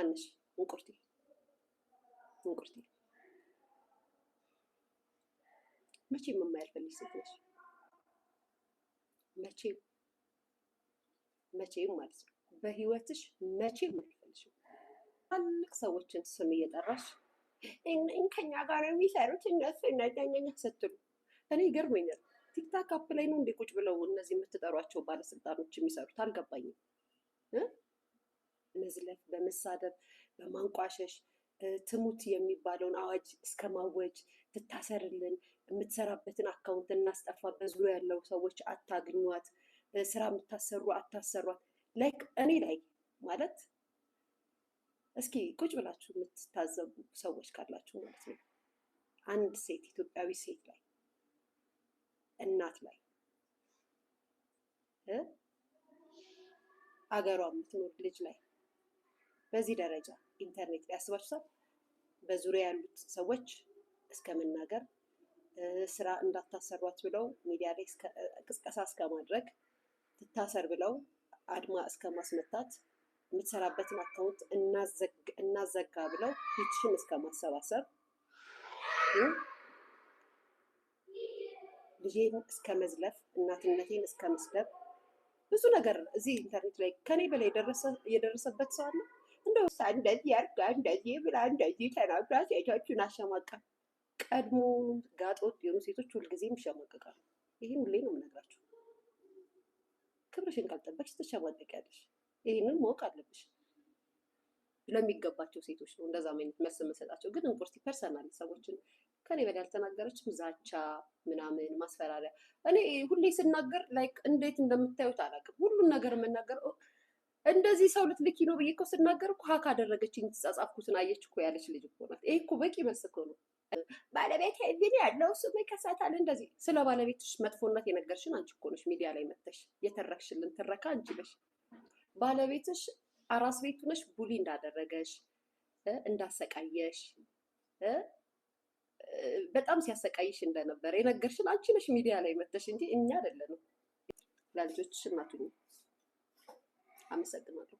ማነሽ? እንቁርቲ፣ እንቁርቲ፣ መቼም የማያልፈልሽ ሴት ነሽ። መቼም መቼም ማለት ነው። በህይወትሽ መቼም አያልፈልሽም። ትልቅ ሰዎችን ስም እየጠራሽ ከኛ ጋር ነው የሚሰሩት እነሱ እነኛ ስትሉ እኔ ይገርመኛል። TikTok app ላይ ነው እንዴ ቁጭ ብለው እነዚህ የምትጠሯቸው ባለስልጣኖች የሚሰሩት? አልገባኝም። መዝለፍ፣ በመሳደብ፣ በማንቋሸሽ፣ ትሙት የሚባለውን አዋጅ እስከ ማወጅ፣ ትታሰርልን፣ የምትሰራበትን account እናስጠፋ፣ በዙሪያ ያለው ሰዎች አታግኟት፣ ስራ የምታሰሩ አታሰሯት። Like እኔ ላይ ማለት እስኪ ቁጭ ብላችሁ የምትታዘቡ ሰዎች ካላችሁ ማለት ነው፣ አንድ ሴት፣ ኢትዮጵያዊ ሴት ላይ፣ እናት ላይ፣ አገሯ የምትኖር ልጅ ላይ በዚህ ደረጃ ኢንተርኔት ላይ ያስባችሁታል? በዙሪያ ያሉት ሰዎች እስከ መናገር፣ ስራ እንዳታሰሯት ብለው ሚዲያ ላይ ቅስቀሳ እስከ ማድረግ፣ ትታሰር ብለው አድማ እስከ ማስመታት፣ የምትሰራበትን account እናዘጋ ብለው petition እስከ ማሰባሰብ፣ ልጄን እስከ መዝለፍ፣ እናትነቴን እስከ መስደብ፣ ብዙ ነገር እዚህ ኢንተርኔት ላይ ከኔ በላይ የደረሰበት ሰው አለ? እንደው እንደዚህ አድርጋ፣ እንደዚህ ብላ፣ እንደዚህ ተናግራ ሴቶቹን አሸማቃ። ቀድሞ ጋጠወጥ የሆኑ ሴቶች ሁልጊዜም ይሸማቀቃሉ። ይህን ሁሌ ነው የምነግራችሁ። ክብርሽን ካልጠበቅሽ ትሸማቀቂያለሽ። ይህንን ማወቅ አለብሽ። ለሚገባቸው ሴቶች ነው እንደዛ አይነት መልስ የምሰጣቸው። ግን እንቁርቲ personal ሰዎችን ከኔ በላይ አልተናገረችም። ዛቻ ምናምን ማስፈራሪያ። እኔ ሁሌ ስናገር like እንዴት እንደምታዩት አላውቅም። ሁሉን ነገር የምናገር እንደዚህ ሰው ልትልኪ ነው ብዬ እኮ ስናገር እኮ hack አደረገችኝ፣ የተጻጻፍኩትን አየች እኮ ያለች ልጅ እኮ ናት። ይሄ እኮ በቂ መልስ እኮ ነው። ባለቤት እዚህ ያለው እሱ ይከሳታል። እንደዚህ ስለ ባለቤትሽ መጥፎነት የነገርሽን አንቺ እኮ ነሽ። ሚዲያ ላይ መጥተሽ የተረክሽልን ትረካ አንቺ ነሽ። ባለቤትሽ አራስ ቤቱ ነሽ bully እንዳደረገሽ፣ እንዳሰቃየሽ፣ በጣም ሲያሰቃይሽ እንደነበረ የነገርሽን አንቺ ነሽ ሚዲያ ላይ መጥተሽ እንጂ እኛ አይደለንም። ለልጆችሽ እናቱኝ። አመሰግናለሁ።